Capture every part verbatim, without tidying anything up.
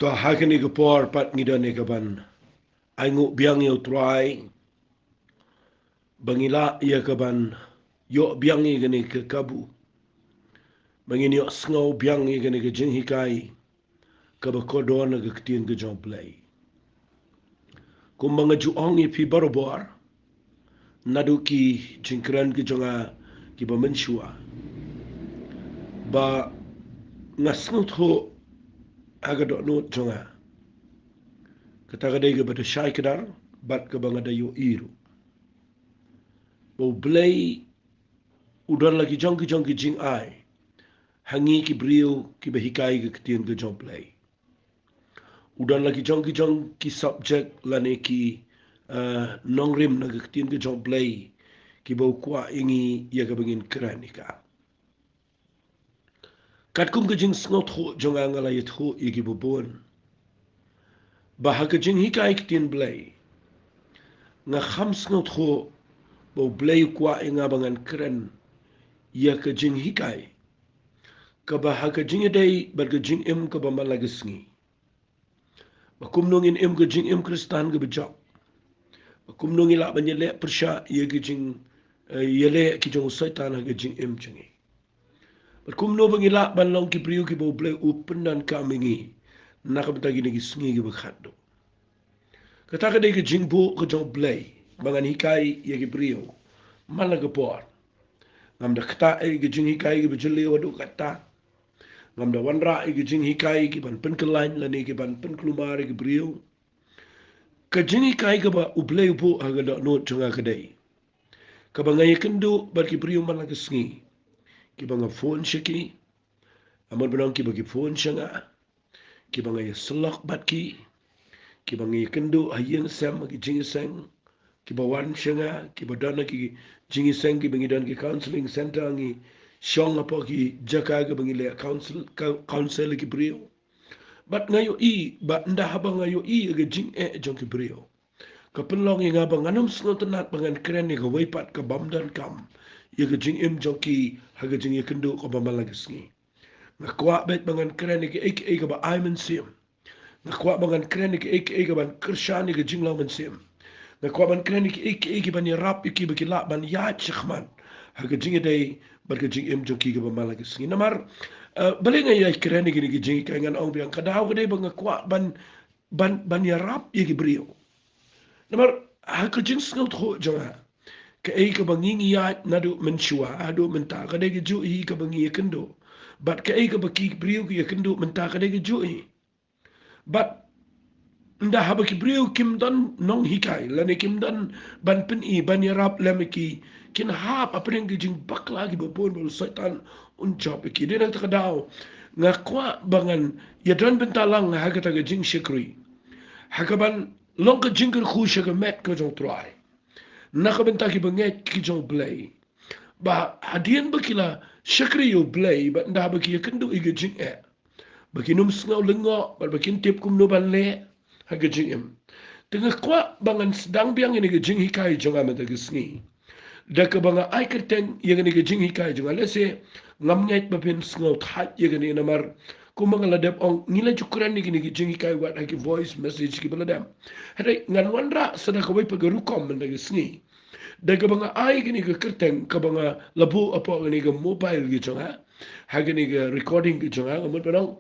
Ba ha kane ka por pat ngi don ïa ka ban ainguh biang ïa u Trai, ba ngi lah ïa ka ban ïoh biang ïa kane ka kabu, ba ngin ïoh sngew biang ïa kane ka jinghikai kaba kordor na ka ktien ka jong U Blei. Kumba nga ju ong ïa phi barabor, naduh ki jingkren ki jong nga kiba mynshuwa, ba nga sngewthuh ha ka dohnud jong nga, kata ka dei kaba da shai kdar bad kaba nga da ïohi ruh, ba U Blei u don la ki jong ki jong ki jingai ha ngi ki briew kiba hikai ka ktien ka jong U Blei. U don la ki jong ki jong ki subject lane ki, eh, nongrim na ka ktien ka jong U Blei kiba u kwah ïa ngi ïa kaba ngin kren ïa ka. Katkum ka jingsngewthuh jong nga, nga la ïathuh ïa kiba bun ba ha ka jinghikai ktien Blei, nga kham sngewthuh ba U Blei u kwah ïa nga ba ngan kren ïa ka jinghikai kaba ha ka jingïadei bad ka jingim kaba man la ka sngi, ba kumno ngin im ka jingim Khristan kaba jop, ba kumno ngi lah ban ïaleh pyrshah ïa ka jing, eh, ïaleh ki jong u Soitan ha ka jingim jong ngi, bad kumno ba ngi lah ban long ki briew kiba U Blei u pyndonkam ïa ngi na ka bynta kine ki sngi kiba khatduh. Kata ka dei ka jingbuh ka jong U Blei ba ngan hikai ïa ki briew man la ka por. Ngam da ktah ïa ka jinghikai kaba jylliew haduh katta. Ngam da wanrah ïa ka jinghikai ki ban pynkyllain lane ki ban pynkulmar ïa ki briew. Ka jinghikai kaba U Blei u buh ha ka dohnud jong nga ka dei kaba nga ïakynduh bad ki briew man la ka sngi, kiba nga phone sha ki, amut ba nong kiba ki phone sha nga, kiba nga ïasyllok bad ki, kiba nga ïakynduh ha ïing sem ha ki jingïaseng, kiba wan sha nga, kiba don ha ki jingïaseng, kiba ngi don ki counselling center, ngi shong hapoh ki jaka kiba ngi leh counsel, ka-, counsel ïa ki briew. Bad nga ïohi ba ynda haba nga ïohi ïa ka jingeh jong ki briew, ka pynlong ïa nga ba ngan ym sngewtynnat ba ngan kren ïa kawei pat ka bym donkam ïa ka jingim jong ki ha ka jingïakynduh kaba man la ka sngi. Nga kwah beit ba ngan kren ïa kaei kaei kaba ai mynsiem. Nga kwah ba ngan kren ïa kaei kaei kaban kyrshan ïa ka jinglong mynsiem. Nga kwah ban kren ïa kaei kaei kaban ïarap ïa ki ba ki lah ban ïaid shakhmat ha ka jingïadei bad ka jingim jong ki kaba man la ka sngi. Namar, eh, balei nga ïai kren ïa kine ki jinghikai? Ngan ong biang, ka daw ka dei ba nga kwah ban ban, ban ïarap ïa ki briew. Namar ha ka jingsngewthuh jong nga, kaei kaba ngi ngi ïaid naduh mynshuwa haduh mynta ka dei kajuh hi kaba ngi ïakynduh. Bad kaei kaba ki briew ki ïakynduh mynta ka dei kajuh hi. Bad ynda haba ki briew kim don nonghikai lane kim don ban pyni, ban ïarap lem ïa ki, kin hap hapdeng ki jingbakla kiba bun ba u Soitan un jop ïa ki. Dei na kata ka daw nga kwah ba ngan ïadon bynta lang ha kata ka jingshakri, ha kaban long ka jingkyrkhu sha ka met ka jong U Trai, na ka bynta kiba ngeit ki jong U Blei, ba hadien ba ki la shakri ïa U Blei, bad ynda haba ki ïakynduh ïa ka jingeh, ba kin ym sngew lyngngoh bad ba kin tip kumno ban leh ha ka jingim. Te nga kwah ba ngan sdang biang ïa kane ka jinghikai jong nga mynta ka sngi da kaba nga ai kyrteng ïa kane ka jinghikai jong nga. Lehse ngam ngeit ba phin sngewthait ïa kane, namar kumba nga la dep ong, ngi la ju kren ïa kane ka jinghikai wat ha ki voice message kiba la dep. Hynrei ngan wanrah sa da kawei pat ka rukom mynta ka sngi da kaba nga ai kane ka kyrteng kaba nga la buh hapoh kane ka mobile ka jong nga, ha kane ka recording ka jong nga, nga mut ba nong,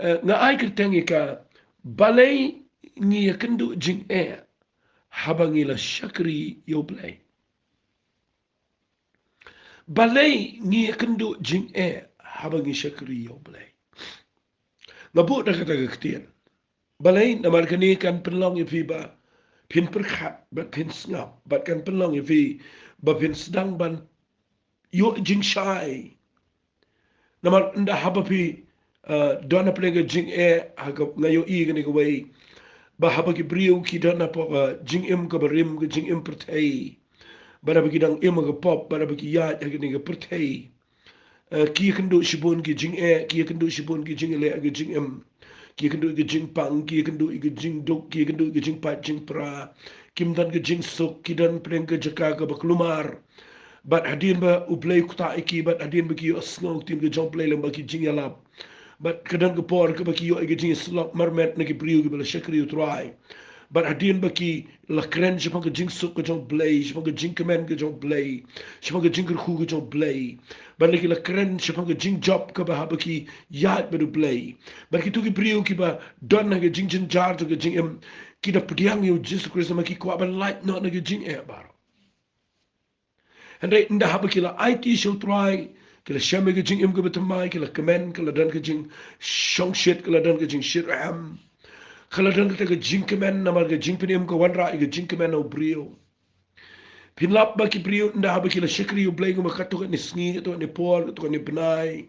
eh, nga ai kyrteng ïa ka, Balei ngi ïakynduh jingeh haba ngi la shakri ïa U Blei? Balei ngi ïakynduh jingeh haba ngi shakri ïa U Blei? Nga buh da kata ka ktien. Balei? Namar kane kan pynlong ïa phi ba phin pyrkhat bad phin sngap, bad kan pynlong ïa phi ba phin sdang ban ïoh jingshai. Namar ynda haba phi, eh, don hapdeng ka jingeh, ha ka, nga ïohi kane kawei, ba haba ki briew ki don hapoh ka jingim kaba rim, ka jingim pyrthei, bad haba ki dang im ha ka pop, bad haba ki ïaid ha kane ka pyrthei, eh, ki ïakynduh shibun ki jingeh, ki ïakynduh shibun ki jingeh ha ka jingim. Ki ïakynduh ïa ka jingpang, ki ïakynduh ïa ka jingduk, ki ïakynduh ïa ka jingpait jingpra. Kim don ka jingsuk, ki don pdeng ka jaka kaba kulmar. Bad hadien ba U Blei u ktah ïa ki, bad hadien ba ki ïohsngew ktien ka jong U Blei lyngba ki jingïalap, Bad ka don ka por kaba ki ïoh ïa ka jingïasyllok marmet na ki briew kiba la shakri ïa u Trai. Bad hadien ba ki la kren shaphang ka jingsuk ka jong u Blei, shaphang ka jingkmen ka jong u Blei, shaphang ka jingkyrkhu ka jong u Blei. Bad la ki la kren shaphang ka jingjop kaba haba ki ïaid bad u Blei. Bad kito ki briew kiba don ha ka jingjynjar jong ka jingim, ki da pdiang ïa u Jisu Khrist namar ki kwah ban lait noh na ka jingeh baroh. Hynrei ynda haba ki la aiti sha u Trai, ki la shem ïa ka jingim kaba thymmai, ki la kmen, ka la don ka jingshongshit, ka la don ka jingshitrhem. Ka la don kata ka jingkmen namar ka jingpynim ka wanrah ïa ka jingkmen na u briew. Phin lap ba ki briew ynda haba ki la shakri ïa u Blei kumba katto katne sngi, katto katne por, katto katne bnai.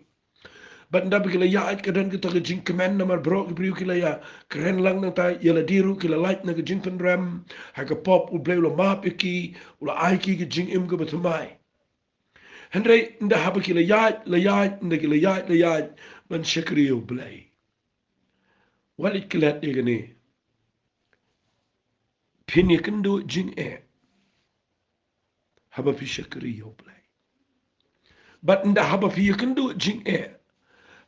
Bad ynda ba ki la ïaid ka don kata ka jingkmen namar baroh ki briew ki la ïakren lang nangta, ïa lade ruh ki la lait na ka jingpynrem ha ka pop, u Blei u la map ïa ki, u la ai ki ka jingim kaba thymmai. Hynrei ynda haba ki la ïaid, la ïaid, ynda ki la ïaid, la ïaid ban shakri ïa u Blei. Wat leit klet ïa kane. Phin ïakynduh jingeh haba phi shakri ïa u Blei. Bad ynda haba phi ïakynduh jingeh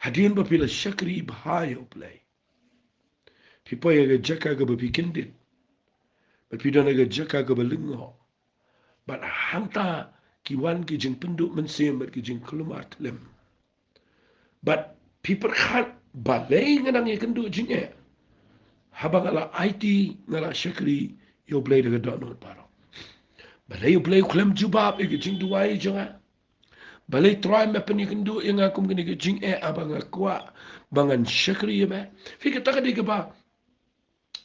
hadien ba phi la shakri bha ïa u Blei, phi poi ha ka jaka kaba phi kyndit. Bad phi don ha ka jaka kaba lyngngoh. Bad hangta ki wan ki jingpynduh mynsiem bad ki jingkulmar thlem. Bad phi pyrkhat, balei nga nang ïakynduh jingeh haba nga la aiti, nga la shakri ïa u Blei da ka dohnud baroh? Balei u Blei u khlem jubab ïa ka jingduwai jong nga? Balei Trai me pynïakynduh ïa nga kum kane ka jingeh haba nga kwah ba ngan shakri ïa me? Phi, kata ka dei kaba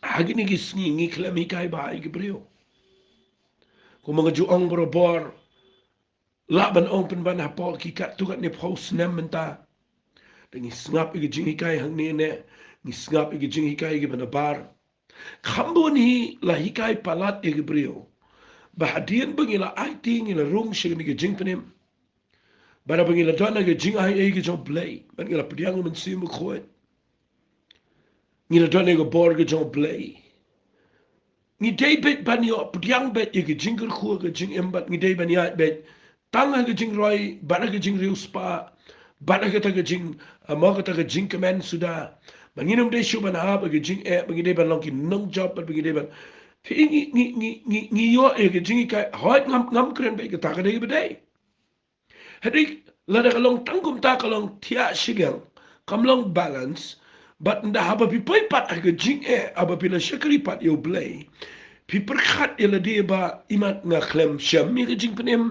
ha kine ki sngi ngi khlem hikai bha ïa ki briew. Kumba nga ju ong barabor, lah ban ong pynban hapoh ki katto katne phew snem mynta, da ngi sngap ïa ki jinghikai hangne ne, ngi sngap ïa ki jinghikai kiba nabar. Kham bun hi la hikai palat ïa ki briew ba hadien ba ngi la aiti, ngi la rung sha kane ka jingpynim. Bad haba ngi la don ha ka jingai ei ka jong u Blei, bad ngi la pdiang ïa u Mynsiem Bakhuid, ngi la don ha ka bor ka jong u Blei. Ngi dei beit ban ïoh pdiang beit ïa ka jingkyrkhu ha ka jingim, bad ngi dei ban ïaid beit tang ha ka jingroi, bad ha ka jingriewspah, bad ha kata ka jing, ah, mo kata ka jingkmen suda. Bad ngin ym dei shuh ban hap ha ka jingeh, bad ngi dei ban long ki nongjop, bad ngi dei ban, phi, ngi, ngi, ngi, ngi, ngi ïoh ïa ka jinghikai, hooid, ngam, ngam kren beit, kata ka dei kaba dei. Hynrei lada ka long tang kumta, ka long thiah shiliang, kam long balance. Bad ynda haba phi poi pat ha ka jingeh, haba phi la shakri pat ïa u Blei, phi pyrkhat ïa lade ba imat nga khlem shem ïa ka jingpynim,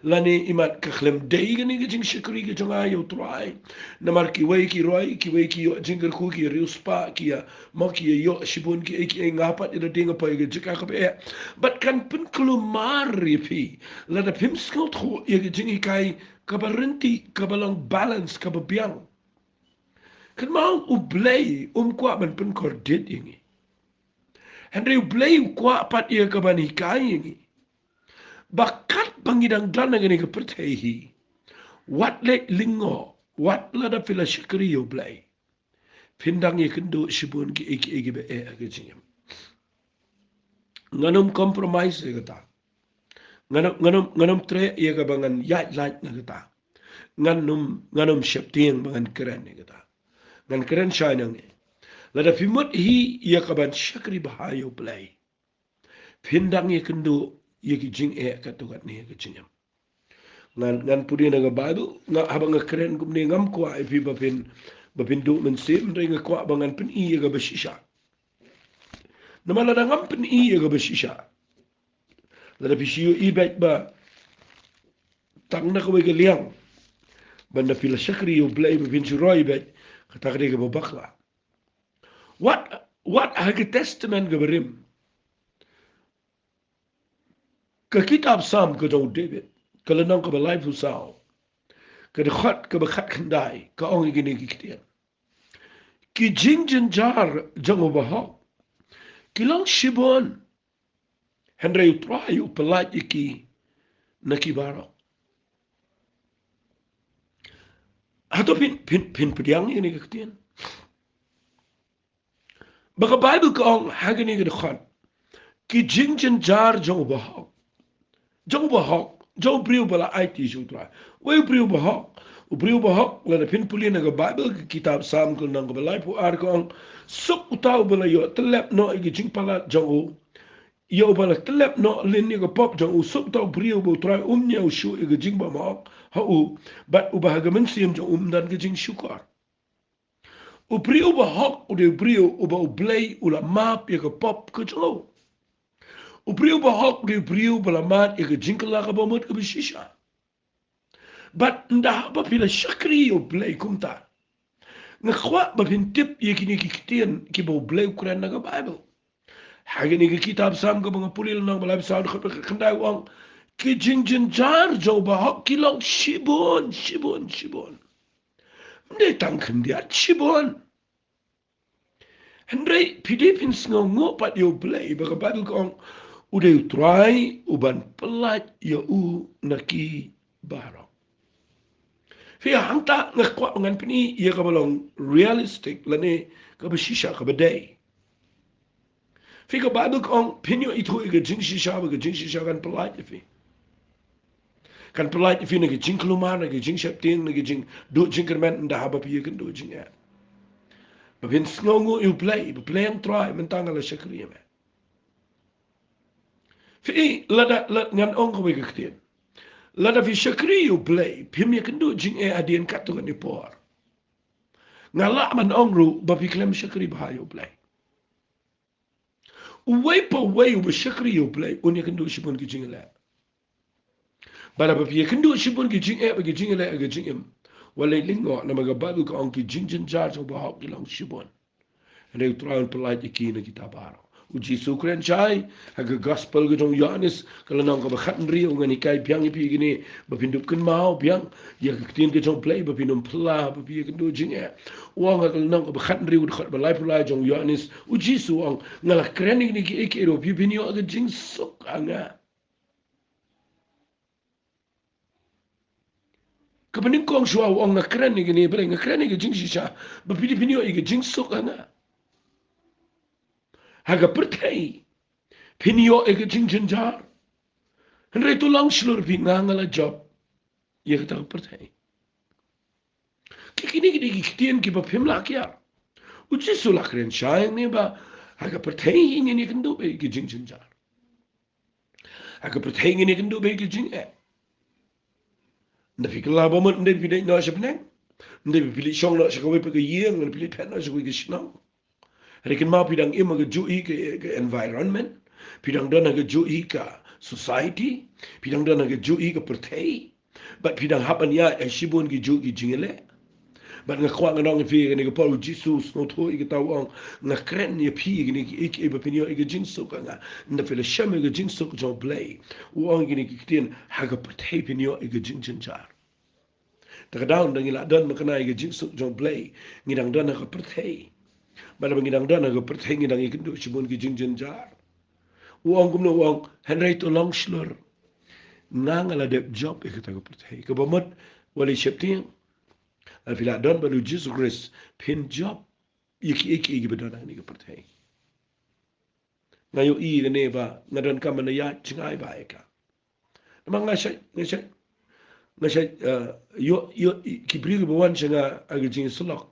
lane imat ka khlem dei kane ka jingshakri ka jong nga ïa u Trai. Namar kiwei ki roi, kiwei ki ïoh jingkyrkhu, ki riewspah, ki ïa, mo ki ïa ïoh shibun kiei kiei, nga pat ïa lade nga poi ha ka jaka kaba eh. Bad kan pynkulmar ïa phi lada phim sngewthuh ïa ka jinghikai kaba ryntih, kaba long balance, kaba biang. Kynmaw, u Blei um kwah ban pynkordit ïa ngi. Hynrei u Blei u kwah pat ïa ka ban hikai ïa ngi ba katba ngi dang don ha kane ka pyrthei hi, wat leit lyngngoh, wat lada phi la shakri ïa u Blei, phin dang ïakynduh shibun kiei kiei kiba eh ha ka jingim. Ngan ym compromise ïa kata. Ngan ym, ngan ym, ngan ym treh ïa kaba ngan ïaid lait na kata. Ngan ym, ngan ym sheptieng ba ngan kren ïa kata. Ngan kren shai nangne. Lada phi mut hi ïa ka ban shakri bha ïa u Blei, phin dang ïakynduh ïa ki jingeh katto katne ha ka jingim. Ngan, ngan pule na ka Baibl, nga, haba nga kren kumne ngam kwah ïa phi ba phin, ba phin duh mynsiem, hynrei nga kwah ba ngan pyni ïa kaba shisha. Namar lada ngam pyni ïa kaba shisha, lada phi shu ïohi beit ba tang na kawei ka liang, ba ynda phi la shakri ïa u Blei ba phin shu roi beit, kata ka dei kaba bakla. Wat, wat ha ka Testament kaba rim, ka kitab Salm ka jong u David, ka lynnong kaba laiphew saw, ka dkhot kaba khatkhyndai, ka ong ïa kine ki ktien: Ki jingjynjar jong u bahok ki long shibun, hynrei u Trai u pyllait ïa ki na ki baroh. Hato phin, phin, phin pdiang ïa kine ki ktien? Ba ka Baibl ka ong ha kane ka dkhot, ki jingjynjar jong u bahok. Jong u bahok, jong u briew ba la aiti sha u Trai. Wei u briew bahok? U briew bahok, lada phin pule na ka Baibl, ka kitab Salm ka lynnong kaba laiphew ar ka ong, suk uta uba la ïoh tyllep noh ïa ka jingpalat jong u, ïa uba la tyllep noh lin ïa ka pop jong u, suk uta u briew uba U Trai um ñiew shuh ïa ka jingbymhok ha u, bad uba ha ka mynsiem jong u ym don ka jingshukor. U briew bahok u dei u briew uba U Blei u la map ïa ka pop ka jong u. U briew bahok u dei u briew uba la mad ïa ka jingkylla kaba mut kaba shisha. Bad ynda haba phi la shakri ïa U Blei kumta, nga kwah ba phin tip ïa kine ki ktien kiba U Blei u kren na ka Baibl. Ha kane ka kitab Salm kaba nga pule lynnong ba laiphew saw, dkhot ba khyndai u ong, ki jingjynjar jong u bahok ki long shibun, shibun, shibun. Ym dei tang khyndiat, shibun. Hynrei phi dei phin sngewnguh pat ïa U Blei, ba ka Baibl ka ong, u dei U Trai uban pyllait ïa u na ki baroh. Phi, hangta nga kwah ngan pyni ïa kaba long realistic lane kaba shisha kaba dei. Phi, ka Baibl ka ong, phin ïoh ithuh ïa ka jingshisha, ba ka jingshisha kan pyllait ïa phi. Kan pyllait ïa phi na ka jingkulmar, na ka jingsheptieng, na ka jingduh jingkyrmen, ynda haba phi ïakynduh jingeh. Ba phin sngewnguh ïa U Blei, ba Blei, U Trai, mynta nga la shakri ïa me. Phi, lada, lada ngan ong kawei ka ktien. Lada phi shakri ïa U Blei, phim ïakynduh jingeh hadien katto katne por. Nga lah ban ong ruh ba phi khlem shakri bha ïa U Blei. Uwei pa uwei uba shakri ïa U Blei un ïakynduh shibun ki jingeh. Bad haba phi ïakynduh shibun ki jingeh bad ki jingeh, ka jingim, wat leit lyngngoh, namar ka Baibl ka ong, ki jingjynjar jong u bahok ki long shibun. Hynrei U Trai un pyllait ïa ki na kita baroh. U Jisu u kren shai ha ka Gospel ka jong u Ïoannis, ka lynnong kaba khathynriew, ngan hikai biang ïa phi kine ba phin dup kynmaw biang ïa ka ktien ka jong U Blei, ba phin ym phylla haba phi ïakynduh jingeh. U ong ha ka lynnong kaba khathynriew, dkhot ba laiphew lai jong u Ïoannis, u Jisu u ong, nga la kren ïa kine kiei kiei ruh ba phin ïoh ka jingsuk ha nga. Kaba nyngkong shuwa u ong, nga kren ïa kine, balei nga kren ïa ka jingshisha, ba phi dei phin ïoh ïa ka jingsuk ha nga. Ha ka pyrthei phin ïoh ïa ka jingjynjar. Hynrei to long shlur phi, nga, nga la jop ïa kata ka pyrthei. Ki, kine ki dei ki ktien kiba phim lah kiar. U Jisu u la kren shai hangne ba ha ka pyrthei ngin ïakynduh bad ki jingjynjar. Ha ka pyrthei ngin ïakynduh bad ki jingeh. Ynda phi kylla ba mut, ynda phi dei noh sha bneng, ynda phi leit shong noh sha kawei pat ka ïing, ynda phi leit phet noh sha kawei ka shnong. Hynrei kynmaw, phi dang im ha kajuh hi ka, ka environment, phi dang don ha kajuh hi ka society, phi dang don ha kajuh hi ka pyrthei. Bad phi dang hap ban ïaid ha shibun ki juh ki jingïaleh. Bad nga kwah ngan ong ïa phi, kane ka por u Jisu u sngewthuh ïa kata, u ong, nga kren ïa phi ïa kine kiei kiei ba phin ïoh ïa ka jingsuk ha nga. Ynda phi la shem ïa ka jingsuk jong U Blei, u ong ïa kine ki ktien, ha ka pyrthei phin ïoh ïa ka jingjynjar. Te ka daw, ynda ngi la don makna ïa ka jingsuk jong U Blei, ngi dang don ha ka pyrthei. Bad haba ngi dang don ha ka pyrthei, ngi dang ïakynduh shibun ki jingjynjar. U ong kumno? U ong, hynrei to long shlur, nga, nga la dep jop ïa kata ka pyrthei. Kaba mut, wat leit sheptieng. Lada phi la don bad u Jisu Khrist, phin jop ïa kiei kiei kiba don ha kane ka pyrthei. Nga ïohi kane ba nga donkam ban ïaid jngai bha ïa ka. Namar nga shait, nga shait, nga shait, eh, ïoh, ïoh, ki briew kiba wan sha nga ha ka jingïasyllok,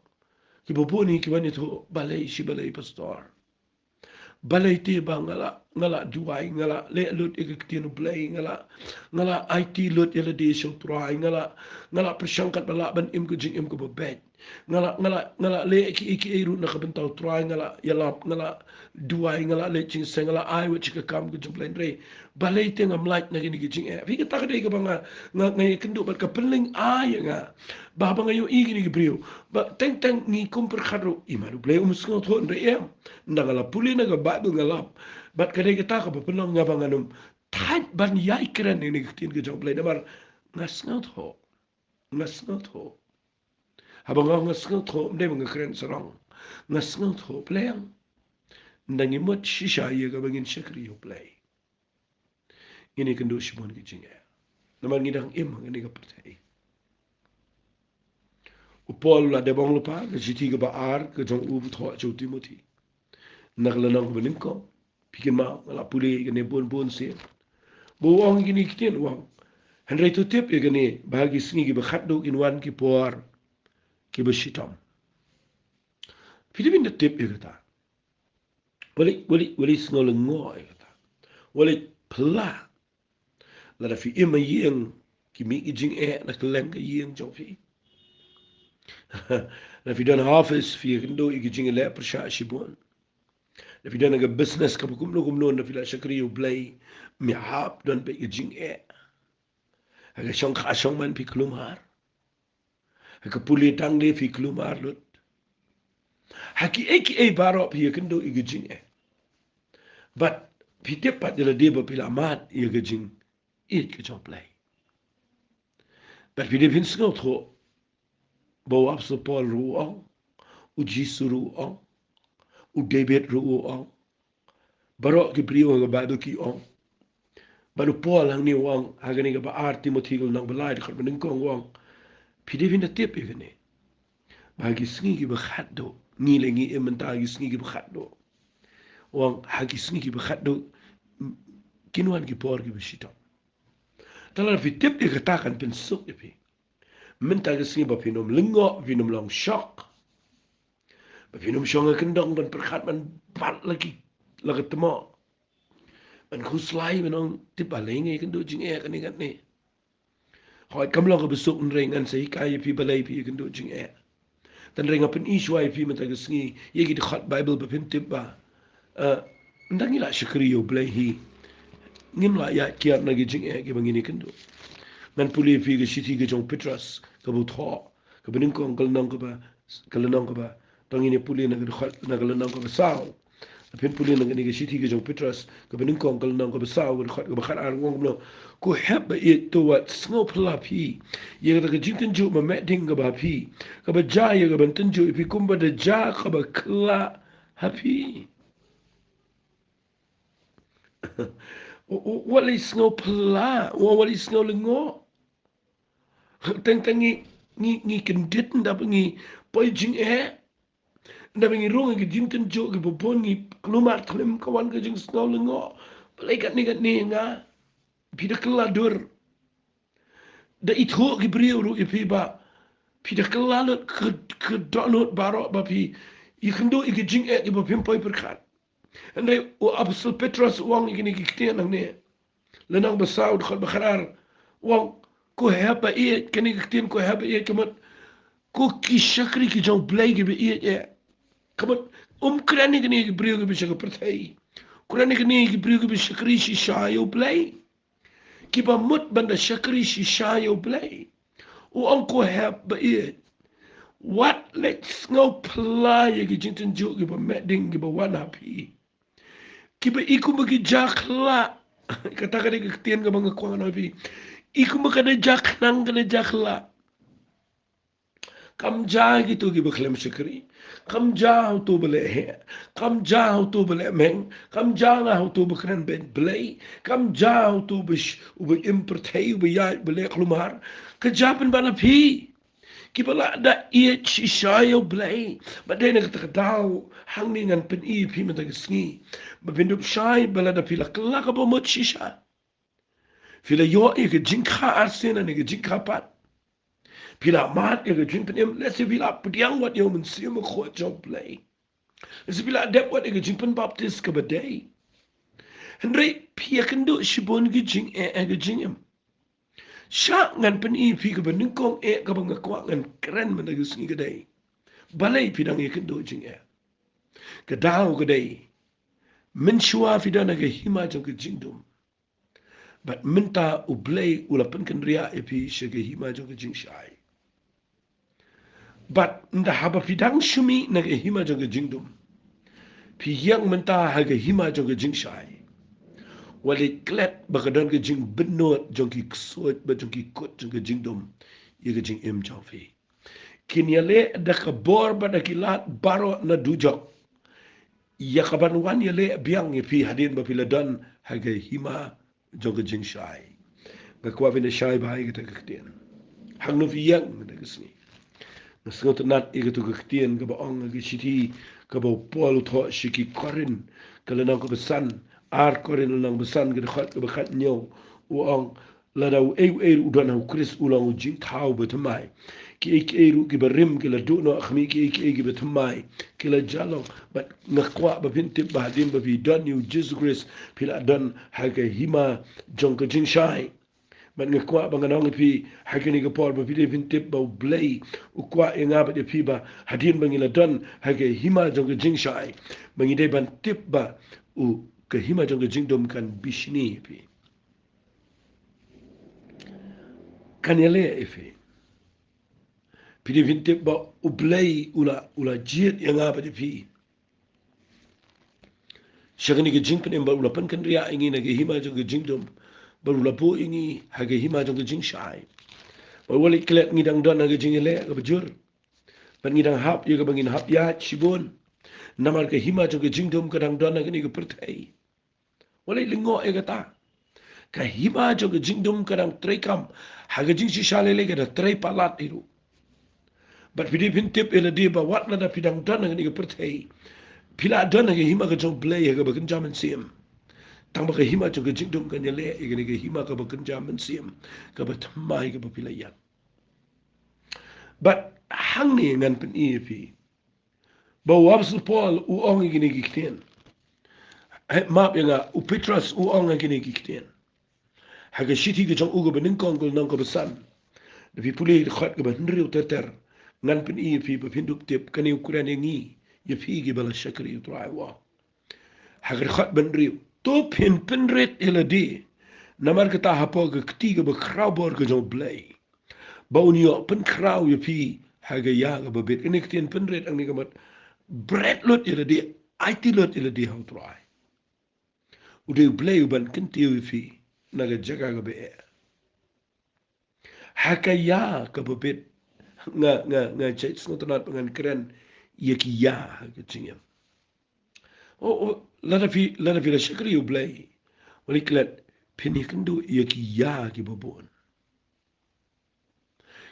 kiba bun hi ki wan ïathuh, balei, shi balei, Pastor. Balei te ba nga la, nga la duwai, nga la leh lut ïa ka ktien U Blei, nga la, nga la aiti lut ïa lade sha U Trai, nga la, nga la pyrshang katba lah ban im ka jingim kaba beit. Nga la, nga la, nga la leh kiei kiei ruh na ka bynta U Trai, nga la ïalap, nga la duwai, nga la leit jingïaseng, nga la ai wat sha ka kam ka jong U Blei, hynrei balei te ngam lait na kine ki jingeh. Phi, kata ka dei kaba nga, nga, nga ïakynduh bad ka pynlyngngoh ïa nga. Ba haba nga ïohi kine ki briew, ba teng teng ngi kum pyrkhat ruh, i man U Blei um sngewthuh, hynrei em. Ynda nga la pule na ka Baibl nga lap. Bad ka dei kata kaba pynlong nga ba ngan ym thait ban ïai kren ïa kine ki ktien ki jong U Blei namar nga sngewthuh. Nga sngewthuh. Haba nga ong nga sngewthuh, ym dei ba nga kren sarong. Nga sngewthuh, pleng. Ynda ngi mut shisha ïa kaba ngin shakri ïa U Blei, ngin ïakynduh shibun ki jingeh. Namar ngi dang im ha kane ka pyrthei. U Paul u la dep ong lypa, ka shithi kaba ar ka jong u ba thoh sha u Timothi, na ka lynnong kaba nyngkong. Phi kynmaw, nga la pule kane bun bun sien. Ba u ong kine ki ktien, u ong, Hynrei to tip ïa kane, ba ha ki sngi kiba khatduh kin wan ki por kiba shitom. Phi dei ban da tip ïa kata. Wat leit, wat leit, wat leit sngew lyngngoh ïa kata. Wat leit pla. Lada phi im ha ïing, ki mih ki jingeh na kylleng ka ïing jong phi. Lada phi don ha office, phi ïakynduh ïa ki jingeh pyrshah shibun. Lada phi don ha ka business kaba kumno kumno, lada phi la shakri ïa U Blei, ym hap don beit ki jingeh. Ha ka shongkha shongman phi kulmar. Ha ka pule tang de phi kulmar lut. Ha kiei kiei baroh phi ïakynduh ïa ki jingeh. Bad phi tip pat ïa lade ba phi la mad ïa ka jingïeit ka jong U Blei. Bad phi dei ban sngewthuh ba u Apostol Paul ruh u ong, u Jisu ruh u ong, u David ruh u ong, baroh ki briew ha ka Baibl ki ong. Bad u Paul hangne u ong, ha kane kaba ar Timothi ka lynnong ba lai dkhot ba nyngkong u ong. Phi dei ban da tip ïa kane. Ba ha ki sngi kiba khatduh, ngi lei ngi im mynta ha ki sngi kiba khatduh. U ong ha ki sngi kiba khatduh, kin wan ki por kiba shitom. Te lada phi tip ïa kata kan pynsuk ïa phi. Mynta ka sngi ba phin ym lyngngoh, phin ym long shock. Ba phin ym shong ha kyndong ban pyrkhat ban bat la ki, la ka tmoh. Ban khuslai ban ong tip balei nga ïakynduh jingeh kane kane. Hooid kam long kaba suk hynrei ngan sa hikai ïa phi balei phi ïakynduh jingeh. Tang hynrei nga pyni shuwa ïa phi mynta ka sngi ïa ki dkhot Baibl ba phin tip ba. Eh, ynda ngi la shakri ïa U Blei hi. Ngim lah ïaid kiar na ki jingeh kiba ngin ïakynduh. Ngan pule ïa phi ka shithi ka jong u Petros kaba u thoh. Kaba nyngkong ka lynnong kaba, ka lynnong kaba. To ngin ïa pule na ka dkhot, na ka lynnong kaba saw. Phin pule na kane ka shithi ka jong u Petros, kaba nyngkong ka lynnong kaba saw, ka dkhot kaba khatar u ong kumno. Ko hep ba ïeit to wat sngew phylla phi ïa kata ka jingtynjuh ba meh ding kaba ha phi, kaba jia ïa ka ban tynjuh ïa phi kumba da jia kaba kylla ha phi. U, u, wat leit sngew phylla, u, wat leit sngew lyngngoh. Teng teng ngi, ngi, ngi kyndit ynda ba ngi poi jingeh. Ynda ba ngi rung ha ki jingtynjuh kiba bun ngi kulmar thlem ka wan ka jingsngew lyngngoh. Balei katne katne nga. Phi da kylla dur. Da ithuh ki briew ruh ïa phi ba phi da kylla lut ka, ka dohnud baroh ba phi ïakynduh ïa ki jingeh kiba phim poi pyrkhat. Hynrei u Apostol Petros u ong ïa kine ki ktien hangne. Lynnong ba saw dkhot ba khatar. U ong ko hep ba ïeit, kane ka ktien ko hep ba ïeit ka mut ko ki shakri ki jong U Blei kiba ïeit eh. Ka mut um kren ïa kine ki briew kiba sha ka pyrthei. Kren ïa kine ki briew kiba shakri shisha ïa U Blei. Kiba mut ban da shakri shisha ïa U Blei. U ong ko hep ba ïeit. Wat leit sngew phylla ïa ki jingtynjuh kiba meh ding kiba wan ha phi. Kiba i kumba ki jia khyllah. Kata ka dei ka ktien kaba nga kwah ngan ong ïa phi. I kumba ka dei jia khnang ka dei jia khyllah. Kam jia ha kito kiba khlem shakri. Kam jia ha uto ba leh heh. Kam jia ha uto ba leh meng. Kam jia ha uto ba kren beiñ Blei. Kam jia ha uto ba sh-, uba im pyrthei, uba ïaid, uba leh kulmar. Ka jia pynban ha phi. Kiba la da ïeit shisha ïa U Blei. Bad dei na kata ka daw hangne ngan pyni ïa phi mynta ka sngi. Ba phin dup shai ba lada phi la kylla kaba mut shisha. Phi la ïoh ïa ka jingkha arsien ne ka jingkha pat. Phi la mad ïa ka jingpynim, lehse phi la pdiang wat ïa u Mynsiem Bakhuid jong U Blei. Lehse phi la dep wat ïa ka jingpynbaptis kaba dei. Hynrei phi ïakynduh shibun ki jingeh ha ka jingim. Sha ngan pyni ïa phi kaba nyngkong eh kaba nga kwah ngan kren mynta ka sngi ka dei. Balei phi dang ïakynduh jingeh. Ka daw ka dei. Mynshuwa phi don ha ka hima jong ka jingdum. Bad mynta U Blei u la pynkynriah ïa phi sha ka hima jong ka jingshai. Bad ynda haba phi dang shu mih na ka hima jong ka jingdum. Phi ïeng mynta ha ka hima jong ka jingshai. Wat leit klet ba ka don ka jingbynnud jong ki ksuid bad jong ki kut jong ka jingdum. Ïa ka jingim jong phi. Kin ïaleh da ka bor bad da ki lad baroh na dujok. Ïa kaban wan ïaleh biang ïa phi hadien ba phi la don ha ka hima jong ka jingshai. Nga kwah phin da shai bha ïa kata ka ktien. Hangno phi ïeng mynta ka sngi. Nga sngewtynnat ïa kato ka ktien kaba ong ha ka shithi kaba u Paul u thoh sha ki Korinth. Ka lynnong kaba san. Ar Korinth lynnong ba san ka dkhot kaba khathynñiew. U ong lada uei uei ruh u don ha u Khrist u long u jingthaw ba thymmai. Kiei kiei ruh kiba rim ki la duh noh ha khmih, kiei kiei kiba thymmai ki la jah long. Bad nga kwah ba phin tip ba hadien ba phi don ïa u Jisu Khrist, phi la don ha ka hima jong ka jingshai. Bad nga kwah ba ngan ong ïa phi ha kane ka por ba phi dei phin tip ba U Blei u kwah ïa nga bad ïa phi ba hadien ba ngi la don ha ka hima jong ka jingshai, ba ngi dei ban tip ba u, ka hima jong ka jingdum kan bishni ïa phi. Kan ïaleh ïa phi. Phi dei phin tip ba U Blei u la, u la jied ïa nga bad ïa phi sha kane ka jingpynim, bad u la pynkynriah ïa ngi na ka hima jong ka jingdum, bad u la buh ïa ngi ha ka hima jong ka jingshai. Bad wat leh klet ngi dang don ha ka jingïaleh kaba jur, bad ngi dang hap ïa kaba ngin hap ïaid shibun. Namar ka hima jong ka jingdum ka dang don ha kane ka pyrthei. Wat leh lyngngoh ïa kata. Ka hima jong ka jingdum ka dang treikam ha ka jingshisha lei lei, ka dang trei palat hi ruh. Bad phi dei phin tip ïa lade ba wat lada phi dang don ha kane ka pyrthei, phi la don ha ka hima ka jong U Blei ha kaba kynja mynsiem. Tang ba ka hima jong ka jingdum kan ïaleh ïa kane ka hima kaba kynja mynsiem, kaba thymmai kaba phi la ïaid. Bad hangne ngan pyni ïa phi ba u Apostol Paul u ong ïa kine ki ktien. Hei, map ïa nga, u Petros u ong ïa kine ki ktien ha ka shithi ka jong u kaba nyngkong, ka lynnong kaba san. Da phi pule ha ka dkhot kaba hynriew ter ter, ngan pyni ïa phi ba phin dup tip, kane u kren ïa ngi, ïa phi kiba la shakri ïa U Trai, u ong. Ha ka dkhot ba hynriew, to phin pynrit ïa lade, namar kata hapoh ka kti kaba khraw bor ka jong U Blei, ba un ïoh pynkhraw ïa phi ha ka ïa kaba bit. Kane ka ktien pynrit hangne ka mut bret lut ïa lade, aiti lut ïa lade ha U Trai. U dei U Blei uban kyntiew ïa phi na ka jaka kaba eh. Ha ka ïa kaba bit. Nga, nga, nga jait sngewtynnat ba ngan kren ïa ki ïa ha ka jingim. O, o, lada phi, lada phi la shakri ïa U Blei, wat leh klet, phin ïakynduh ïa ki ïa kiba bun.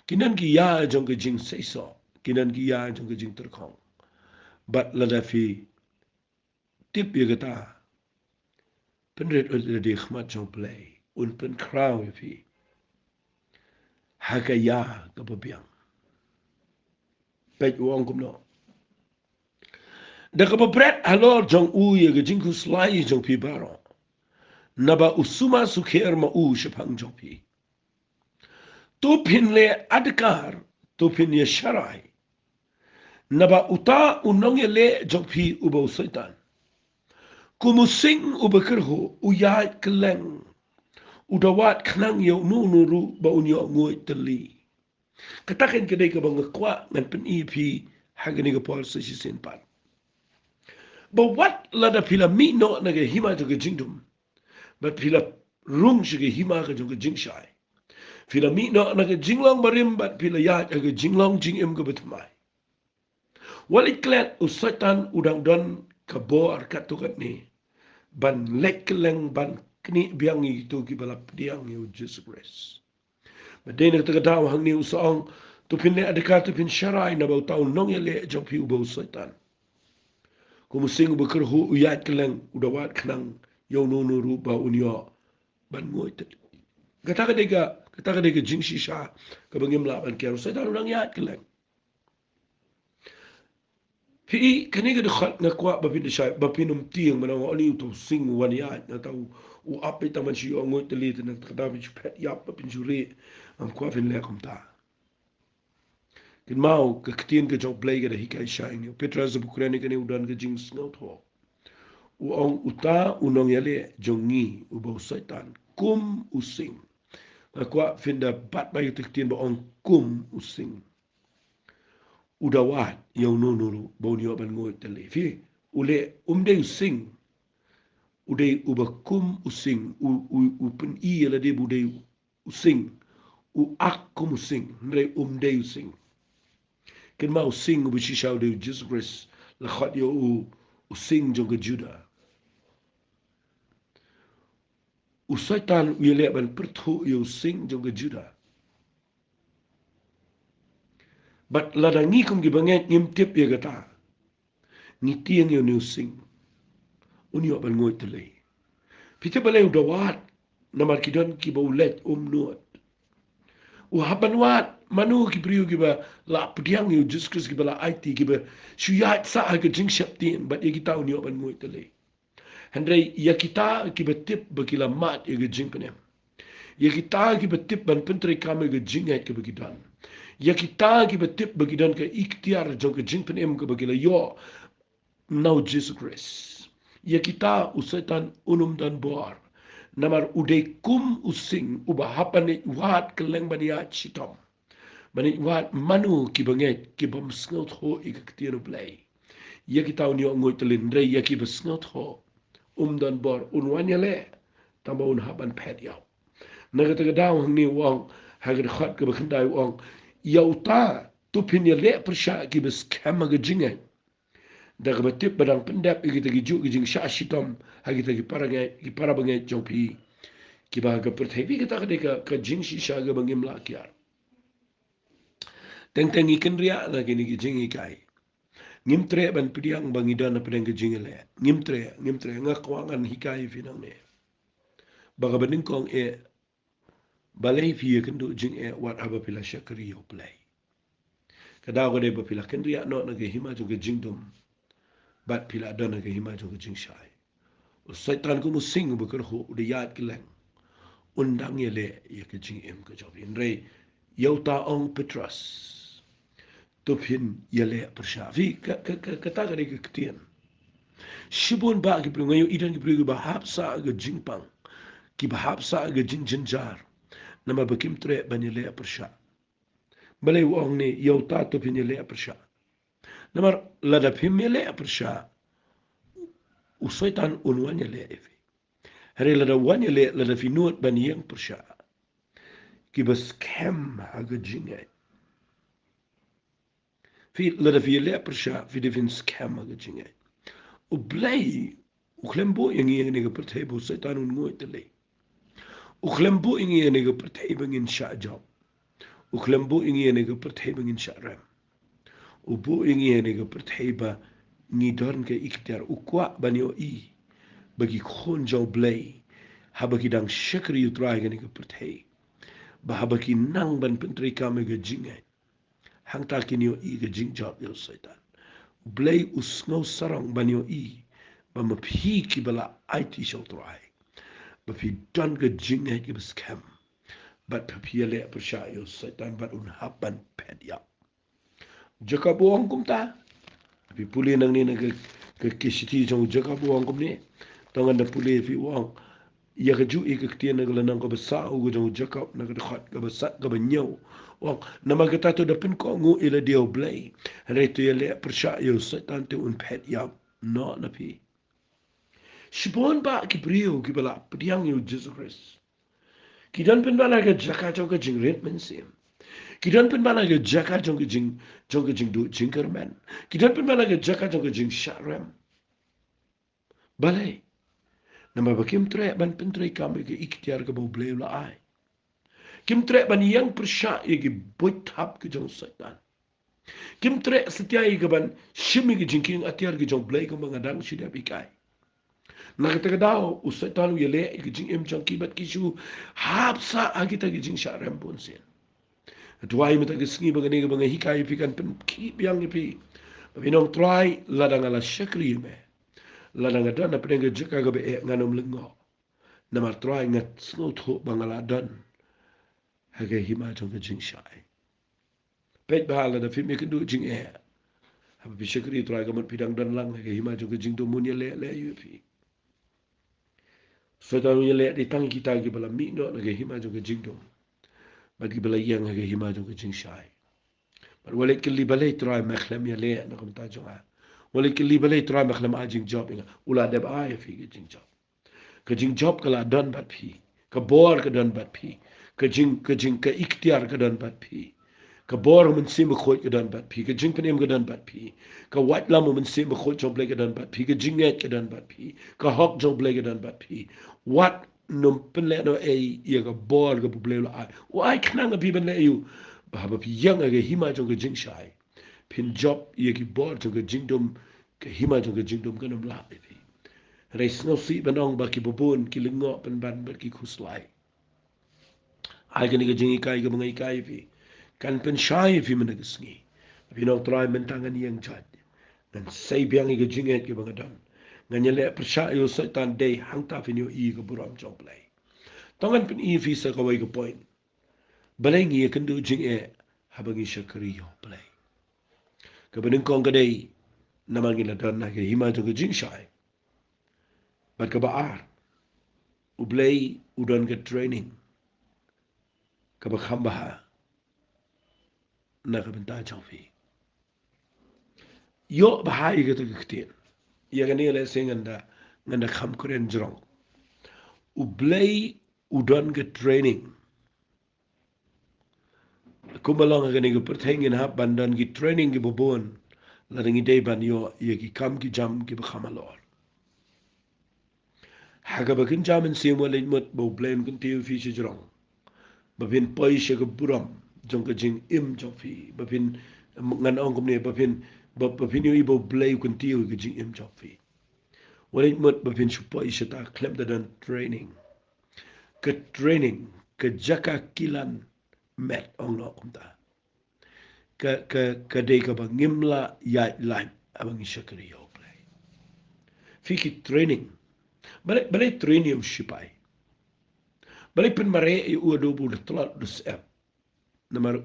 Ki don ki ïa jong ka jingseisoh, ki don ki ïa jong ka jingtyrkhong. Bad lada phi tip ïa kata, pynrit lut ïa lade ha khmat jong U Blei, un pynkhraw ïa phi ha ka ïa kaba biang. Peit u ong kumno. Da kaba bret halor jong u ïa ka jingkhuslai jong phi baroh, naba u sumar sukher ma u shaphang jong phi. To phin leh adkar, to phin ïasharai. Naba uta u nongïaleh jong phi uba u Soitan, kum u sing uba kyrhuh, u ïaid kylleng, u da wad khnang ïa uno uno ruh ba un ïoh nguid tylli. Kata kan ka dei kaba nga kwah ngan pyni ïa phi ha kane ka por sa shisien pat. Ba wat lada phi la mih noh na ka hima jong ka jingdum, bad phi la rung sha ka hima ka jong ka jingshai, phi la mih noh na ka jinglong barim bad phi la ïaid ha ka jinglong jingim kaba thymmai, wat leh klet, u Soitan u dang don ka bor katto katne ban leit kylleng ban knieh biang ïa kito kiba la pdiang ïa u Jisu Khrist. Bad dei na kata ka daw hangne u sa ong, to phin leh adkar, to phin sharai, naba uta u nongïaleh jong phi uba u Soitan, kum u sing uba kyrhuh, u ïaid kylleng, u da wad khnang ïa uno uno ruh ba un ïoh ban nguid. Kata ka dei ka, kata ka dei ka jingshisha kaba ngim lah ban ker. U Soitan u dang ïaid kylleng. Phi i, kane ka dkhot nga kwah ba phin da shai, ba phin ym tieng, ba nga ong, ani uta u sing u wan ïaid, nangta u, u ap beit tang ban shu ïoh nguid tylli, te nangta ka daw phin shu phet ïap, ba phin shu rieh. Ngam kwah phin leh kumta. Kynmaw, ka ktien ka jong U Blei ka da hikai shai ïa ngi. U Petros u kren ïa kane, u don ka jingsngewthuh. U ong, uta u nongïaleh jong ngi uba u Soitan, kum u sing. Nga kwah phin da bat bai ïa ka ktien ba ong kum u sing, u da wad ïa uno uno ruh ba un ïoh ban nguid tylli. Phi, u leh, um dei u sing. U dei uba kum u sing. U, u, u pyni ïa lade ba u dei u sing. U act kum u sing, hynrei um dei u sing. Kynmaw, u sing uba shisha u dei u Jisu Khrist, la khot ïa u, u sing jong ka Juda. U Soitan u ïaleh ban pyrthuh ïa u sing jong ka Juda. Bad lada ngi kum ki bangeit ngim tip ïa kata, ngi tieng ïa une u sing, un ïoh ban nguid tylli. Phi tip balei u da wad Namar ki don kiba u leit um nud. U hap ban wad mano ki briew kiba la pdiang ïa u Jisu Khrist, kiba la aiti, kiba shu ïaid sah ha ka jingsheptieng, bad ïa kita un ïoh ban nguid tylli. Hynrei ïa kita kiba tip ba ki la mad ïa ka jingpynim, ïa kita kiba tip ban pyntreikam ïa ka jingngeit kaba ki don, ïa kita kiba tip ba ki don ka iktiar jong ka jingpynim kaba ki la ïoh na u Jisu Khrist, ïa kita u Soitan un ym don bor. Namar u dei kum u sing uba hap ban ïaid wad kylleng ban ïaid shitom, ban ïaid wad mano kiba ngeit, ki bym sngewthuh ïa ka ktien U Blei. Ïa kita un ïoh nguid tylli, hynrei ïa kiba sngewthuh um don bor, un wan ïaleh, tangba un hap ban phet ïap. Na kata ka daw hangne u ong, ha ka dkhot kaba khyndai u ong, ïa uta to phin ïaleh pyrshah kiba skhem ha ka jingngeit, da kaba tip ba dang pyndep ïa kita ki juh ki jingshah shitom ha kita ki para ngeit, ki para bangeit jong phi, kiba ha ka pyrthei. Phi, kata ka dei ka, ka jingshisha kaba ngim lah kiar. Teng teng ngi kynriah na kine ki jinghikai. Ngim treh ban pdiang ba ngi don hapdeng ka jingïaleh. Ngim treh, ngim treh, nga kwah ngan hikai ïa phi nangne. Ba kaba nyngkong eh, balei phi ïakynduh jingeh wat haba phi la shakri ïa U Blei? Ka daw ka dei ba phi la kynriah noh na ka hima jong ka jingdum, bad phi la don ha ka hima jong ka jingshai. U Soitan kum u sing uba kyrhuh, u da ïaid kylleng, un dang ïaleh ïa ka jingim ka jong phi. Hynrei ïa uta ong Petros, to phin ïaleh pyrshah. Phi, ka, ka, ka, kata ka dei ka ktien. Shibun bah ki briew, nga ïohi don ki briew kiba hap sah ha ka jingpang, kiba hap sah ha ka jingjynjar, namar ba kim treh ban ïaleh pyrshah. Balei u ong ne, ïa uta to phin ïaleh pyrshah? Namar lada phim ïaleh pyrshah, u Soitan un wan ïaleh ïa phi. Hynrei lada wan ïaleh, lada phi nud ban ïeng pyrshah, kiba skhem ha ka jingngeit. Phi, lada phi ïaleh pyrshah, phi dei phin skhem ha ka jingngeit. U Blei u khlem buh ïa ngi ïa kane ka pyrthei ba u Soitan un nguid tylli. U khlem buh ïa ngi ïa kane ka pyrthei ba ngin shah jop. U khlem buh ïa ngi ïa kane ka pyrthei ba ngin shah rem. U buh ïa ngi ïa kane ka pyrthei ba ngi don ka iktiar. U kwah ban ïohi ba ki khun jong U Blei, haba ki dang shakri ïa U Trai ha kane ka pyrthei, ba haba ki nang ban pyntreikam ïa ka jingngeit, hangta kin ïohi ka jingjop ïa u Soitan. U Blei u sngew sarong ban ïohi ba ma phi kiba la aiti sha U Trai, ba phi don ka jingngeit kaba skhem, bad ba phi ïaleh pyrshah ïa u Soitan, bad un hap ban phet ïap. Jakob u ong kumta. Phi pule nangne na ka, ka, ka shithi jong u Jakob u ong kumne. To ngan da pule ïa phi, u ong, ïa kajuh ïa ka ktien na ka lynnong kaba saw ka jong u Jakob, na ka dkhot kaba saw, kaba hynñiew, u ong, namar kata to da pynkohnguh ïa lade ïa U Blei, hynrei to ïaleh pyrshah ïa u Soitan, te un phet ïap noh na phi. Shibun bah ki briew kiba la pdiang ïa u Jisu Khrist, ki don pynban ha ka jaka jong ka jingrit mynsiem. Ki don pynban ha ka jaka jong ka jing, jong ka jingduh jingkyrmen. Ki don pynban ha ka jaka jong ka jingshah rem. Balei? Namar ba kim treh ban pyntreikam ïa ka iktiar kaba U Blei u la ai. Kim treh ban ïeng pyrshah ïa ki buit thap ki jong u Soitan. Kim treh satia ïa ka ban shim ïa ki jingkieng atiar ki jong U Blei kumba nga dang shu dep hikai. Na kata ka daw u Soitan u ïaleh ïa ki jingim jong ki bad ki shu hap sah ha kita ki jingshah rem bunsien. Duwai mynta ka sngi ba kane kaba nga hikai ïa phi kan pynkit biang ïa phi. Ba phin ong, Trai, lada nga la shakri ïa me, lada nga don hapdeng ka jaka kaba eh, ngan ym lyngngoh. Namar Trai, nga sngewthuh ba nga la don ha ka hima jong ka jingshai. Peit bha, lada phim ïakynduh jingeh, haba phi shakri Trai, ka mut phi dang don lang ha ka hima jong ka jingdum, un ïaleh leh ïa phi. Soitan un ïaleh dei tang kita kiba la mih noh na ka hima jong ka jingdum, bad kiba la ïeng ha ka hima jong ka jingshai. Bad wat leit kylli balei Trai me khlem ïaleh na ka bynta jong nga. Wat leit kylli balei Trai me khlem ai jingjop ïa nga. U la dep ai ïa phi ka jingjop. Ka jingjop ka la don bad phi. Ka bor ka don bad phi. Ka jing, ka jing, ka iktiar ka don bad phi. Ka bor u Mynsiem Bakhuid ka don bad phi. Ka jingpynim ka don bad phi. Ka waitlam u Mynsiem Bakhuid jong U Blei ka don bad phi. Ka jingngeit ka don bad phi. Ka hok jong U Blei ka don bad phi. Wat nym pynlehnohei ïa ka bor kaba U Blei u la ai. U ai khnang ïa phi ban leh aïu? Ba haba phi ïeng ha ka hima jong ka jingshai, phin jop ïa ki bor jong ka jingdum, ka hima jong ka jingdum kan ym lah ïa phi. Hynrei sngewsih ban ong ba kiba bun ki lyngngoh pynban bad ki khuslai. Ai kane ka jinghikai kaba nga hikai ïa phi kan pynshai ïa phi mynta ka sngi. Phi ong, Trai, mynta ngan ïeng jait, ngan sei biang ïa ka jingngeit kaba nga don. Ngan ïaleh pyrshah ïa u Soitan. Dei hangta phin ïohi ïa ka burom jong U Blei. To ngan pyni ïa phi sa kawei ka point. Balei ngi ïakynduh jingeh haba ngi shakri ïa U Blei? Kaba nyngkong ka dei namar ngi la don ha ka hima jong ka jingshai. Bad kaba ar, U Blei u don ka training kaba kham bha na ka bynta jong phi. Ïoh bha ïa kata ka ktien. Ïa kane lehse ngan da, ngan da kham kren jrong. U Blei u don ka training. Kumba long ha kane ka pyrthei ngin hap ban don ki training kiba bun lada ngi dei ban ïoh ïa ki kam ki jam kiba kham halor. Ha kaba kynja mynsiem, wat leit mut ba U Blei un kyntiew ïa phi shajrong ba phin poi sha ka burom jong ka jingim jong phi, ba phin, ngan ong kumne, ba phin, ba, ba phin ïohi ba U Blei u kyntiew ïa ka jingim jong phi. Wat leit mut ba phin shu poi shata khlem da don training. Ka training, ka jaka kilan met, ong noh kumta, ka, ka, ka dei kaba ngim lah ïaid lait haba ngi shakri ïa U Blei. Phi, ki training. Balei, balei train ïa u shipai? Balei pynmareh ïa u haduh ba u da tlot, da syep? Namar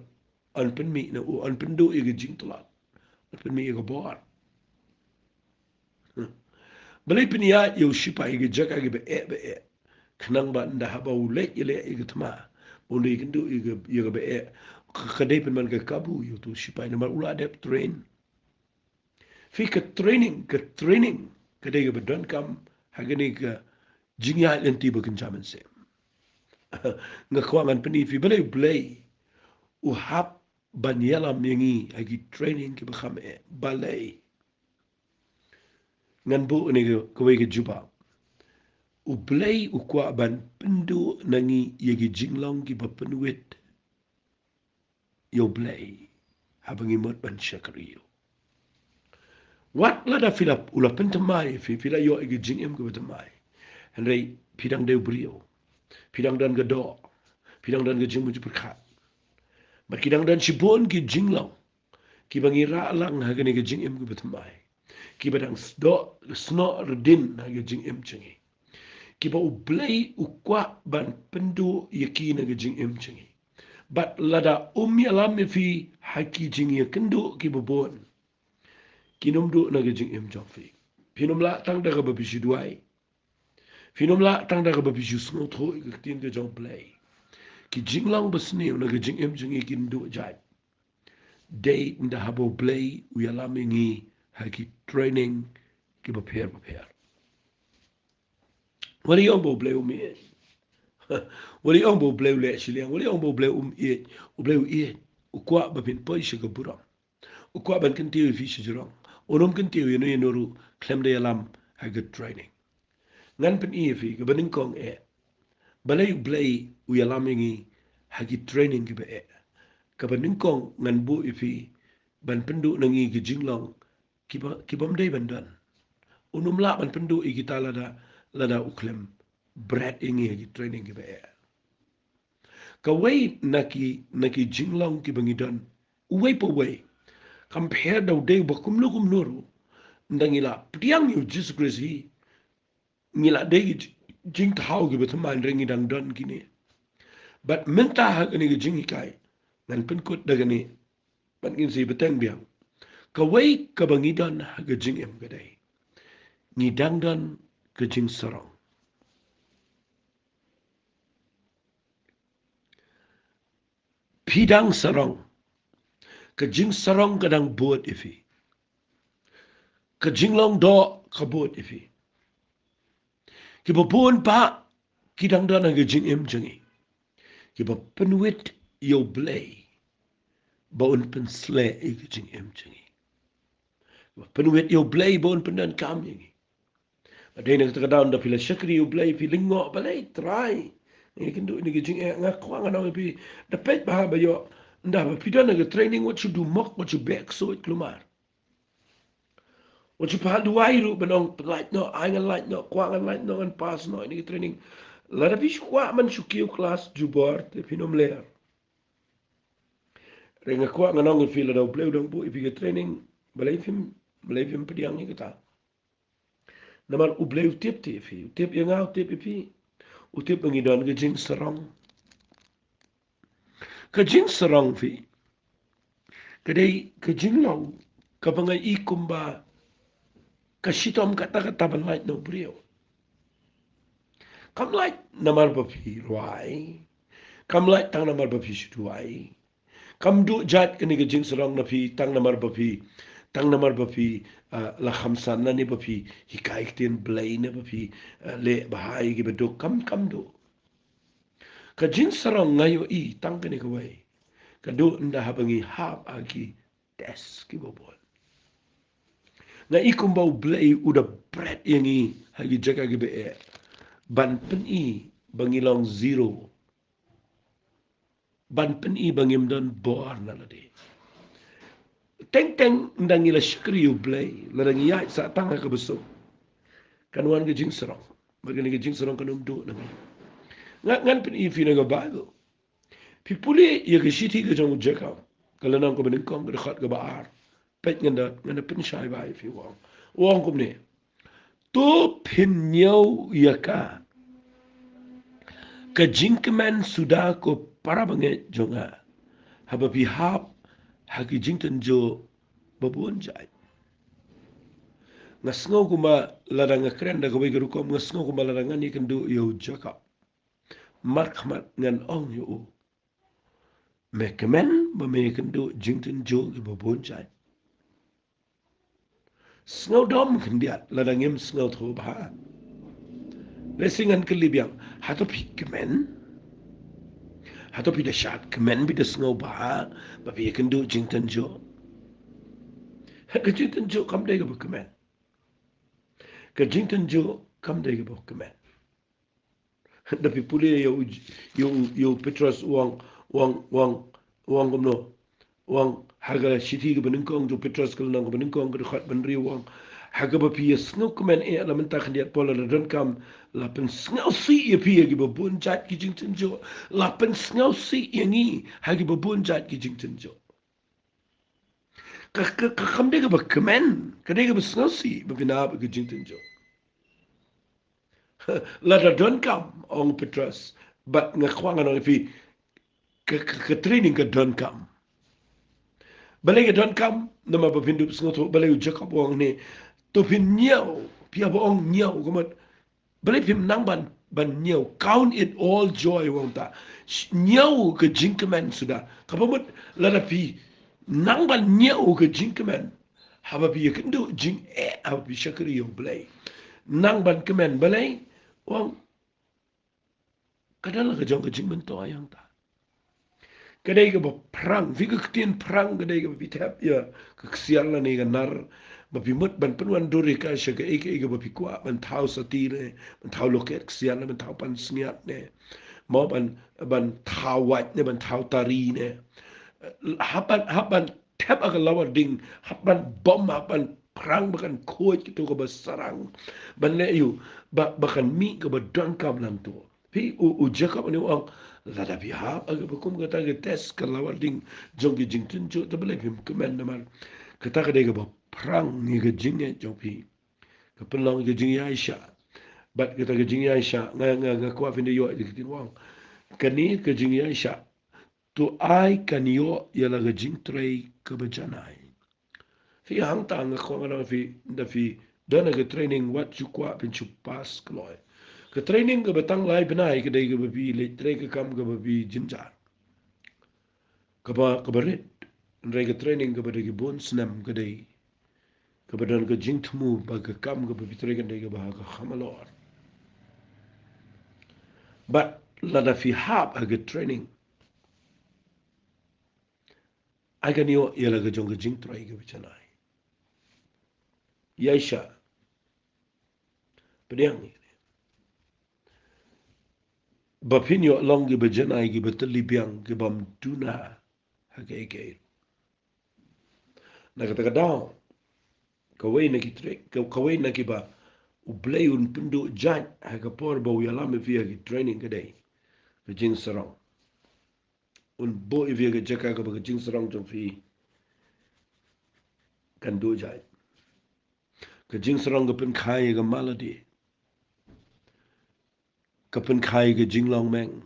yn pynmih na u, yn pynduh ïa ka jingtlot, yn pynmih ïa ka bor. Balei pynïaid ïa u shipai ha ki jaka kiba eh ba eh? Khnang ba ynda haba u leit ïaleh ïa ka thma, ba un da ïakynduh ïa ka, ïa kaba eh, ka, ka dei pynban ka kabu ïa utu u shipai namar u la dep train. Phi, ka training, ka training ka dei kaba donkam ha kane ka jingïaid lynti ba kynja mynsiem. Nga kwah ngan pyni ïa phi balei U Blei u hap ban ïalam ïa ngi ha ki training kiba kham eh. Balei? Ngan buh ïa kane ka, kawei ka jubab. U Blei u kwah ban pynduh na ngi ïa ki jinglong kiba pynwit ïa U Blei haba ngi mut ban shakri ïa u. Wat lada phi la, u la pynthymmai ïa phi, phi la ïoh ïa ka jingim kaba thymmai, hynrei phi dang dei u briew. Phi dang don ka doh, phi dang don ka jingmut jingpyrkhat. Bad ki dang don shibun ki jinglong kiba ngi rah lang ha kane ka jingim kaba thymmai, kiba dang snoh, snoh ridin ha ka jingim jong ngi, kiba U Blei u kwah ban pynduh ïa ki na ka jingim jong ngi. Bad lada um ïalam ïa phi ha ki jingïakynduh kiba bun, kin ym duh na ka jingim jong phi. Phin ym lah tang da kaba phi shu duwai. Phin ym lah tang da kaba phi shu sngewthuh ïa ka ktien ka jong U Blei. Ki jinglong basniew na ka jingim jong ngi kin duh jait dei ynda haba U Blei u ïalam ïa ngi ha ki training kiba pher bapher. Wat lei ong ba U Blei um ïeit. Wat lei ong ba U Blei u leh shiliang. Wat lei ong ba U Blei um ïeit. U Blei u ïeit. U kwah ba phin poi sha ka burom. U kwah ban kyntiew ïa phi shajrong. Un ym kyntiew ïano ïano ruh khlem da ïalam ha ka training. Ngan pyni ïa phi, kaba nyngkong eh, balei U Blei u ïalam ïa ngi ha ki training kiba eh. Kaba nyngkong ngan buh ïa phi ban pynduh na ngi ki jinglong kiba, kibym dei ban don. Un ym lah ban pynduh ïa kita lada, lada u khlem bret ïa ngi ha ki training kiba eh. Kawei na ki, na ki jinglong kiba ngi don, uwei pa uwei, kam pher da u dei uba kumno kumno ruh, ynda ngi la pdiang ïa U Jisu Khrist hi, ngi la dei ki ji-, jingthaw kiba thymmai, hynrei ngi dang don kine. Bad mynta ha kane ka jinghikai ngan pynkut da kane. Bad ngin sa ïa bteng biang. Kawei kaba ngi don ha ka jingim ka dei, ngi dang don ka jingsarong. Phi dang sarong. Ka jingsarong ka dang bud ïa phi. Ka jinglong doh ka bud ïa phi. Kiba bun pat ki dang don ha ka jingim jong ngi kiba pynwit ïa U Blei ba un pynsleh ïa ka jingim jong ngi. Kiba pynwit ïa U Blei ba un pyndonkam ïa ngi. Ba dei na kata ka daw ynda phi la shakri ïa U Blei, phi lyngngoh, balei Trai, nga ïakynduh ïa kane ka jingeh. Nga kwah ngan ong ïa phi, da peit bha ba ïoh, ynda ba phi don ha ka training, wat shu dumok, wat shu beh ksuid kulmar. Wat shu phah duwai ruh ban ong, pynlait noh, ai ngan lait noh, kwah ngan lait noh, ngan pass noh ïa kane ka training. Lada phi shu kwah ban shu kiew klas jubor, te phin ym leh. Hynrei nga kwah ngan ong ïa phi, lada U Blei u dang buh ïa phi ka training, balei phim, balei phim pdiang ïa kata? Namar U Blei u tip te ïa phi, u tip ïa nga, u tip ïa phi. U tip ba ngi don ka jingsarong. Ka jingsarong phi, ka dei ka jinglong kaba nga i kumba ka shitom katta katta ban lait na u briew. Kam lait namar ba phi rwai. Kam lait tang namar ba phi shu duwai. Kam duh jait kane ka jingsarong na phi tang namar ba phi, tang namar ba phi, ah, la khamsan, lane ba phi hikai ktien Blei, ne ba phi, ah, leh bha ïa kiba duk. Kam, kam duh. Ka jingsarong nga ïohi tang kane kawei. Ka duh ynda haba ngi hap ha ki test kiba bun. Nga i kumba U Blei u da bret ïa ngi ha ki jaka kiba eh, ban pyni ba ngi long zero, ban pyni ba ngim don bor na lade. Teng teng ynda ngi la shakri ïa U Blei, lada ngi ïaid sah tang ha kaba suk, kan wan ka jingsarong. Bad kane ka jingsarong kan ym duh na ngi. Nga, ngan pyni ïa phi na ka Baibl. Phi pule ïa ka shithi ka jong u Jakob, ka lynnong kaba nyngkong, ka dkhot kaba ar. Peit, ngan da, ngan da pynshai bha ïa phi. U ong, u ong kumne: To phin ñiew ïa ka, ka jingkmen suda, ko para bangeit jong nga, haba phi hap ha ki jingtynjuh babun jait. Nga sngew kumba lada nga kren da kawei ka rukom, nga sngew kumba lada ngan ïakynduh ïa u Jakob markhmat, ngan ong ïa u: Me kmen ba me ïakynduh jingtynjuh kiba bun jait? Sngewdom khyndiat lada ngim sngewthuh bha. Lehse ngan kylli biang, hato phi kmen? Hato phi da shad kmen, phi da sngew bha ba phi ïakynduh jingtynjuh? Ka jingtynjuh kam dei kaba kmen. Ka jingtynjuh kam dei kaba kmen. Da phi pule ïa u, ïa u, ïa u Petros, u ong, u ong, u ong, u ong kumno? U ong ha ka shithi kaba nyngkong jong u Petros, ka lynnong kaba nyngkong, ka dkhot ba hynriew, u ong: Ha kaba phi ïa sngewkmen eh la mynta khyndiat, pat lada donkam, la pynsngewsih ïa phi ha kiba bun jait ki jingtynjuh. La pynsngewsih ïa ngi ha kiba bun jait ki jingtynjuh. Ka, ka, ka kam dei kaba kmen, ka dei kaba sngewsih ba phin hap ha ki jingtynjuh. Lada donkam, ong u Petros, bad nga kwah ngan ong ïa phi, ka, ka, ka training ka donkam. Balei ka donkam? Namar ba phin dup sngewthuh balei u Jakob u ong ne, to phin ñiew, phi haba ong ñiew, ka mut, balei phim nang ban, ban ñiew? Count it all joy, u ong ta. Sh-, ñiew ka jingkmen suda. Kaba mut lada phi nang ban ñiew ka jingkmen haba phi ïakynduh jingeh, haba phi shakri ïa U Blei, nang ban kmen. Balei? U ong ka don la ka jong ka jingmyntoi, u ong ta. Ka dei kaba phrang, phi, ka ktien phrang ka dei kaba phi thep ïa ka ksiar lane ka nar, ba phi mut ban pynwandur ïa ka sha kaei kaei kaba phi kwah, ban thaw sati ne, ban thaw loket ksiar ne, ban thaw pansngiat ne, mo, ban, ban thaw wait ne, ban thaw tari ne. Hap ban, hap ban thep ha ka lawar ding, hap ban bom, hap ban phrang ba kan khuid kato kaba sarang, ban leh aïu? Ba, ba kan mih kaba donkam lang to. Phi, u, u Jakob une u ong, lada phi hap ha kaba kum kata ka test, ka lawar ding jong ki jingtynjuh, te balei phim kmen? Namar kata ka dei kaba phrang ïa ka jingngeit jong phi. Ka pynlong ïa ka jingïaishah. Bad kata ka jingïaishah, nga, nga, nga kwah phin da ïoh ïa ka ktien u ong, kane ka jingïaishah to ai kan ïoh ïa la ka jingtrei kaba janai. Phi, hangta nga kwah ngan ong ïa phi, ynda phi don ha ka training, wat shu kwah phin shu pass kloi. Ka training kaba tang lai bnai ka dei kaba phi leit trei ka kam kaba phi jynjar, kaba, kaba rit. Hynrei ka training kaba dei ki bun snem ka dei kaba don ka jingthmu ba ka kam kaba phi trei kan dei kaba ha ka kham halor. Bad lada phi hap ha ka training, ai kan ïoh ïa la ka jong ka jingtrei kaba janai. Ïaishah. Pdiang ïa kane, ba phin ïoh long kiba janai, kiba tylli biang, kibym duna ha kaei kaei. Na kata ka daw, Kawei na ki tra-, ka-, kawei na kiba U Blei un pynduh jait ha ka por ba u ïalam ïa phi ha ki training ka dei ka jingsarong. Un buh ïa phi ha ka jaka kaba ka jingsarong jong phi kan duh jait. Ka jingsarong ka pynkha ïa ka malady. Ka pynkha ïa ka jinglong meng.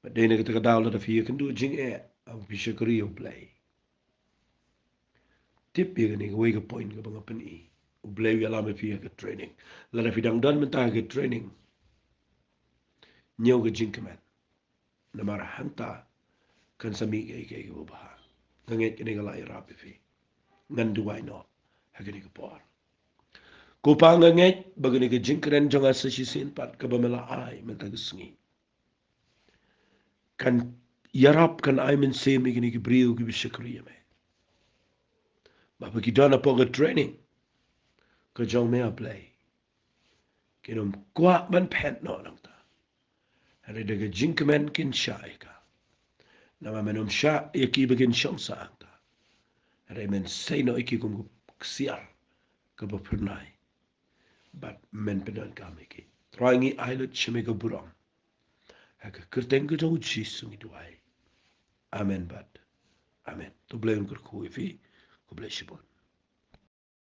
Bad dei na kata ka daw lada phi ïakynduh jingeh, haba phi shakri ïa U Blei. Tip ïa kane kawei ka point kaba nga pyni. U Blei u ïalam ïa phi ha ka training. Lada phi dang don mynta ha ka training, ñiew ka jingkmen. Namar hangta kan sa mih kaei kaei kaba bha. Nga ngeit kane ka la ïarap ïa phi. Ngan duwai noh ha kane ka por. Ko Pa, nga ngeit ba kane ka jingkren jong nga sa shisien pat kaba me la ai mynta ka sngi kan ïarap, kan ai mynsiem ïa kine ki briew kiba shakri ïa me. Ba haba ki don hapoh ka training ka jong me, A Blei, kin ym kwah ban phet noh nangta. Hynrei da ka jingkmen kin shah ïa ka. Namar men ym shah ïa ki ba kin shong sah hangta. Hynrei men sei noh ïa ki kum ka ksiar kaba phyrnai. Bad men pyndonkam ïa ki. Trai, ngi ai lut sha me ka burom. Ha ka kyrteng ka jong U Jisu ngi duwai. Amen bad amen. To U Blei un kyrkhu ïa phi. Khublei shibun.